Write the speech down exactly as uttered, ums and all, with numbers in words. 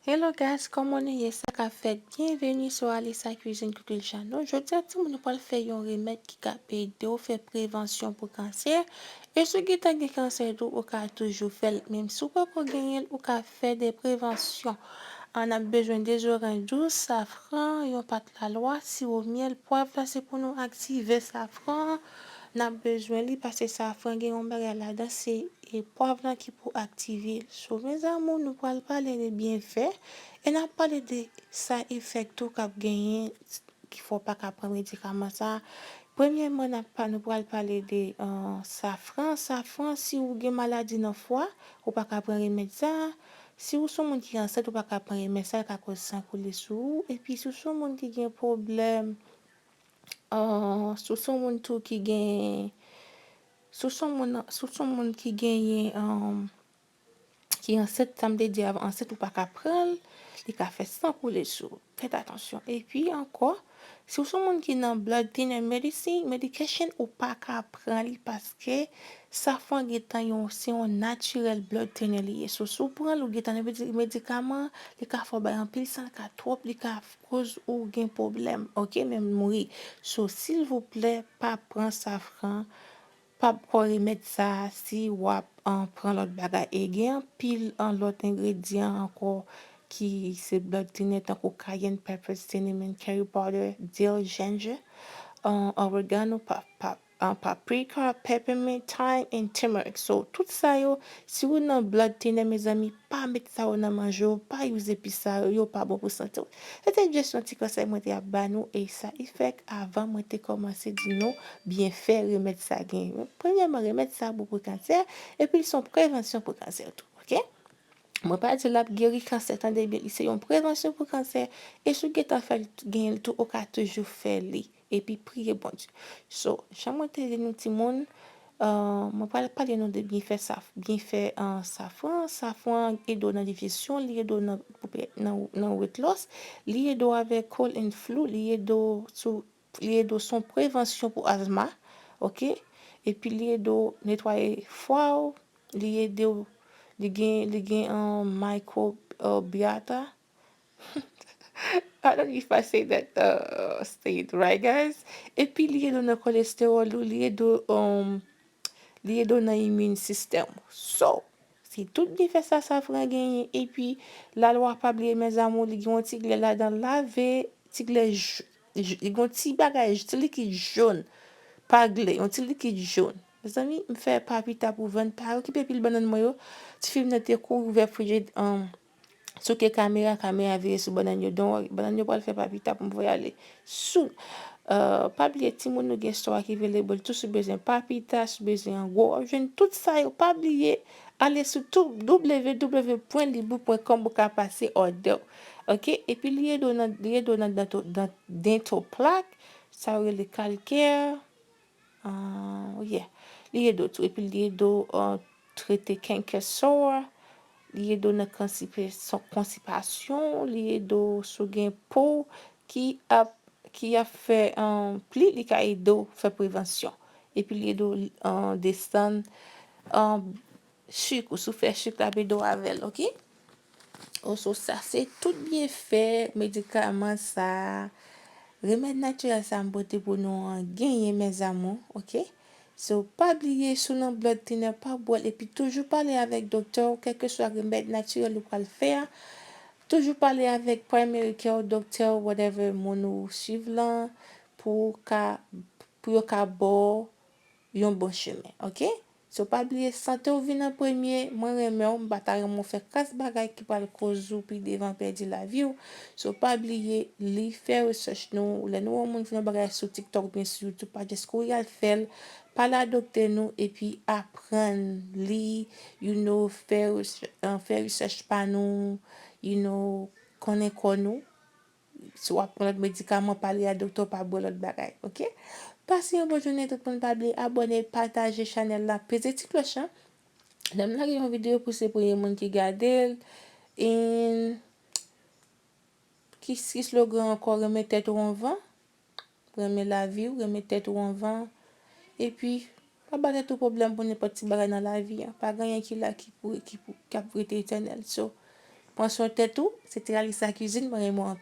Hello guys, kòman nou ye? Sa k ap fèt? Byenveni sou Alisa Cuisine Cooking Channel. Jodi a, timoun, nou pral fè yon remèd ki ka ede w fè prevansyon pou kansè. E si w gentan gen kansè tou, ou ka toujou fè l. Menm si w poko genyen l, ou ka fè de prevansyon. An, n ap bezwen de zoranj dous, safran, yon pat lalwa, siwo myèl, pwav la se pou nou aktive safran. N ap bezwen li paske safran gen yon bagay ladan, se e pwav lan ki pou aktive l. So, mes amours, nou pral pale de byenfè e n ap pale de side effect tou k ap genyen ki fè w pa ka pran medikaman sa a. Premyèman, n ap pa, nou pral pale de uh, safran. Safran, si w gen maladi nan fwa, ou pa ka pran remèd sa a. Si w se yon moun ki ansent, ou pa ka pran remèd sa a, l ka koz san koule sou ou. Epi, si w se yon moun ki gen pwoblèm, uh, si w se yon moun tou ki gen, si w se yon moun, si w se yon moun ki genyen, um, ki ansent, sa m te di avan, ansent ou pa ka pran l, li ka fè san koule sou ou. Fèt atansyon. Epi ankò, si w se yon moun ki nan blood thinner medicine, medication, ou pa ka pran li paske safran gentan yon, se yon natirèl blood thinner li ye. So, si w pran l, ou gentan nan medi-, medikaman, li ka fè w bay anpil san, li ka twòp, li ka koz ou gen pwoblèm, oke, menm mouri. So, silvouplè, pa pran safran, pa pran remèd sa a si w ap, an, pran lòt bagay. E gen anpil, an, lòt engredyan ankò ki se blood thinner, tankou cayenne pepper, cinnamon, curry powder, dill, ginger, an, oregano, pa, pa, an, paprika, peppermint, thyme, and turmeric. So, tout sa yo, si w nan blood thinner, mezanmi, pa met sa yo nan manje w, pa use epis sa yo, yo pa bon pou sante w. Se te just yon ti konsèy mwen te ap ba nou, e side effect avan mwen te kòmanse di nou byenfè remèd sa genyen. Premyèman, remèd sa bon pou kansè, epi l se yon prevansyon pou kansè tou, oke? Mwen pa di l ap geri kansè, tande byen, li se yon prevansyon pou kansè, e si w gentan fè l, genyen l tou, ou ka toujou fè li, epi priye Bondye. So, jan mwen te di nou timoun, uh, mwen pral pale nou de byenfè saf-, byenfè, uh, safran. Safran ede w nan dijesyon, li ede w nan, pou pe-, nan, nan weight loss, li ede w avèk cold and flu, li ede w sou, li ede w se yon prevansyon pou azma, oke? Epi li ede w netwaye fwa w, li ede w, li gen, li gen, uh, microbiota. I don't know if I say that, uh, say it right, guys. Epi li ede w nan cholesterol ou, li ede w, um, li ede w nan immune system ou. So, se tout byenfè sa safran genyen. Epi, lalwa pa bliye, mes amours, li gen yon ti glè ladan, lave ti glè j-, j-, li gen yon ti bagay, ti likid jòn, pa glè, yon ti likid jòn. Mezanmi, m fè papita pou vann, pa okipe pil bannann mwen yo. Tifi m nan te kouri ouvè frijidè, um, souke kamera, kamera vire sou bannann yo. Don't worry, bannann yo pral fè papita pou m voye ale. Soon. Uh, pa bliye, timoun, nou gen store ki available tou, si w bezwen papita, si w bezwen an gwo, w ap jwenn tout sa yo. Pa bliye, ale sou tou, w w w pwen libou pwen kòm pou ka pase òdè w. Oke? Epi li ede w nan, li ede w nan dento-, dan-, dental plaque, sa yo rele calcaire. Uh, yeah. Li ede w tou. Epi li ede w, uh, trete canker sore. Li ede w nan konstipe-, konstipasyon. Li ede w si w gen po ki ap, ki ap fè, um, pli, li ka ede w fè prevansyon. Epi li ede w, um, desann, um, sik ou, si w fè sik, l ap ede w avè l, oke? Oso, sa se tout byenfè medikaman sa, remèd natirèl sa m pote pou nou an genyen, mes amours, oke? So, pa bliye, si w nan blood thinner, pa bwè l, epi toujou pale avèk doktè w, kèlkeswa remèd natirèl ou pral fè a, toujou pale avèk primary care, doktè w, whatever, moun ou swiv lan, pou w ka, pou yo ka ba w yon bon chemen, oke? So, pa bliye, sante w vin an premye, mwen renmen w, m pa ta renmen w fè kras bagay ki pral koz ou pi devan pèdi lavi w. So, pa bliye, li, fè rechèch nou, lè nou wè yon moun fè yon bagay sou TikTok oubyen sou YouTube, pa just kouri al fè l, pale a doktè nou, epi aprann, li, you know, fè rechè-, uh, fè rechèch pa nou, you know, konnen kò nou. Si w ap pran lòt medikaman, pale a doktè w, pa bwè lòt bagay, oke? Pase yon bon jounen, tout moun, pa bliye abòne, pataje chanèl la, peze ti klòch lan. Lè m lage yon videyo pou se premye moun ki gade l. And ki, ki slogan ankò, renmen tèt ou anvan, renmen lavi w, renmen tèt ou anvan. Epi, pa ba tèt ou pwoblèm pou nenpòt ti bagay nan lavi an. Pa gen anyen ki la ki pou, ki pou, k ap rete etènèl. So, Pran swen tèt ou. Se te Alisa Cuisine, mwen renmen w anpil.